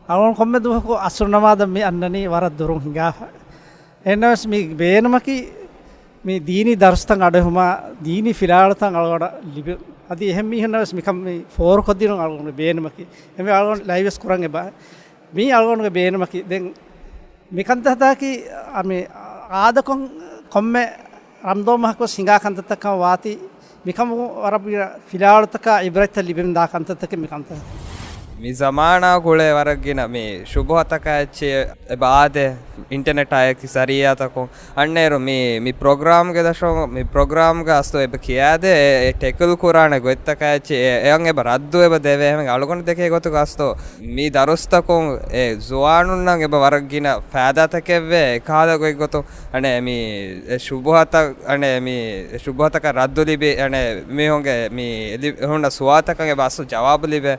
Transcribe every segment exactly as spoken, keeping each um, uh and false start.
އަޅުގަނޑު ކޮންމެ ދުވަހަކު އަސުރު ނަމާދަށް މި އަންނަނީ ވަރަށް ދުރުން ހިނގާފަ. އެހެންނަމަވެސް މި ބޭނުމަކީ މި ދީނީ ދަރުސްތައް އަޑުއެހުމާ، ދީނީ ފިލާވަޅުތައް އަޅުގަނޑަށް ލިބި، އަދި އެހެން މީހުންނަށް ވެސް މިކަން މި ފޯރުކޮށްދިނުން އަޅުގަނޑުގެ ބޭނުމަކީ. އެމެ އަޅުގަނޑު ލައިވް ވެސް ކުރަން އެބަ. މީ އަޅުގަނޑުގެ ބޭނުމަކީ. ދެން މިކަންތައްތަކީ މި އާދަކޮށް ކޮންމެ ރަމްޟާން މަހަކު ވެސް ހިނގާ ކަންތައްތަކަށް ވާތީ، މިކަމު ވަރަށް ގިނަ ފިލާވަޅުތަކާ އިބްރަތްތައް ލިބެމުންދާ ކަންތައްތަކެއް މިކަންތައް. މި ޒަމާނާ ގުޅޭ ވަރަށް ގިނަ މި ޝުބުހަތަކާ އެއްޗެއް އެބަ އާދޭ، އިންޓަނެޓާ އެކި ޒަރީއާތަކުން. އަންނައިރު މި، މި ޕްރޮގްރާމްގެ ދަށުން، މި ޕްރޮގްރާމްގަ އަސްލު އެބަ ކިޔާދޭ، އެ، އެ ޓެކްލް ކުރާނެ ގޮތްތަކާ އެއްޗެއް އެ، އެއަށް އެބަ ރައްދު އެބަ ދެވޭ. ހަމަ އަޅުގަނޑު ދެކޭ ގޮތުގަ އަސްލު މި ދަރުސްތަކުން އެ ޒުވާނުންނަށް އެބަ ވަރަށް ގިނަ ފައިދާތަކެއްވޭ. އެކަހަލަ ގޮތްގޮތުން އަނެއް މި އެ ޝުބުހަތައް، އަނެއް މި އެ ޝުބުހަތަކަށް ރައްދު ލިބި، އަނެއް މީހުންގެ މި ލި-، ހުންނަ ސުވާލުތަކަށް އެބަ އަސްލު ޖަވާބު ލިބޭ.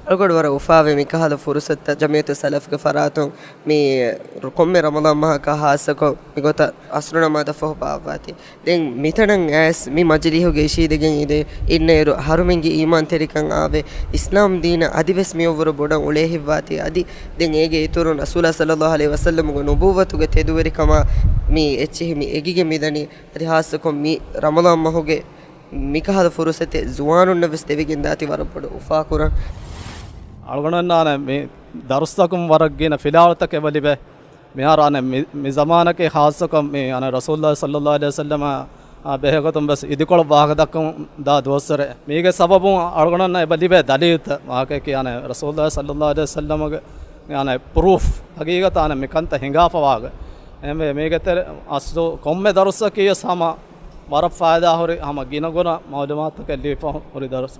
އަޅުގަނޑު ވަރަށް އުފާވޭ މިކަހަލަ ފުރުސަތުތައް ޖަމިއްޔަތު ސަލަފްގެ ފަރާތުން މި ކޮންމެ ރަމަޟާން މަހަކާ ހާއްސަކޮށް މިގޮތަށް އަސްރު ނަމާދަށް ފަހު ބާއްވާތީ. ދެން މިތަނަށް އައިސް މި މަޖިލީހުގެ އިށީދެގެން އިނދެ އިންނައިރު އަހަރުމެންގެ އީމާންތެރިކަން އާވެ، އިސްލާމް ދީނަށް އަދިވެސް މިއަށްވުރެ ބޮޑަށް އުޅޭ ހިތްވާތީ. އަދި ދެން އޭގެ އިތުރުން ރަސޫލާ ޞައްލައްލާހު ޢަލައިހި ވަސައްލަމުގެ ނުބުއްވަތުގެ ތެދުވެރިކަމާ މި އެއްޗެހި މި އެގިގެން މިދަނީ. އަދި ހާއްސަކޮށް މި ރަމަޟާން މަހުގެ މިކަހަލަ ފުރުސަތެއް ޒުވާނުންނަށް ވެސް ދެވިގެން ދާތީ ވަރަށް ބޮޑު އުފާކުރަން. އަޅުގަނޑު އަންނާނެ މި ދަރުސްތަކުން ވަރަށް ގިނަ ފިލާވަޅުތަކެއް އެބަ ލިބޭ. މިހާރު އަނެއް މި، މި ޒަމާނަކީ ހާއްސަކޮށް މި އަނެއް ރަސޫލުﷲ ޞައްލައްލާހު ޢަލައިހި ވަސައްލަމަ، އާ، ބެހޭގޮތުން ވެސް އިދިކޮޅު ވާހަކަ ދައްކަން ދާ ދުވަސްވަރެއް. މީގެ ސަބަބުން އަޅުގަނޑަށް އެބަ ލިބޭ ދަލީލުތައް ވާހަކައަކީ އަނެއް ރަސޫލުﷲ ޞައްލައްލާހު ޢަލައިހި ވަސައްލަމަގެ އަނެއް ޕްރޫފް، ހަގީގަތަށް އަނެއް މިކަންތައް ހިނގާފަވާގެ. އެހެންވެ މީގެ ތެރެ އަސްލު ކޮންމެ ދަރުސްއަކީ ވެސް ހަމަ ވަރަށް ފައިދާ ހުރި، ހަމަ ގިނަގުނަ މައުލޫމާތުތަކެއް ލިބިފަ ހުރި ދަރުސް.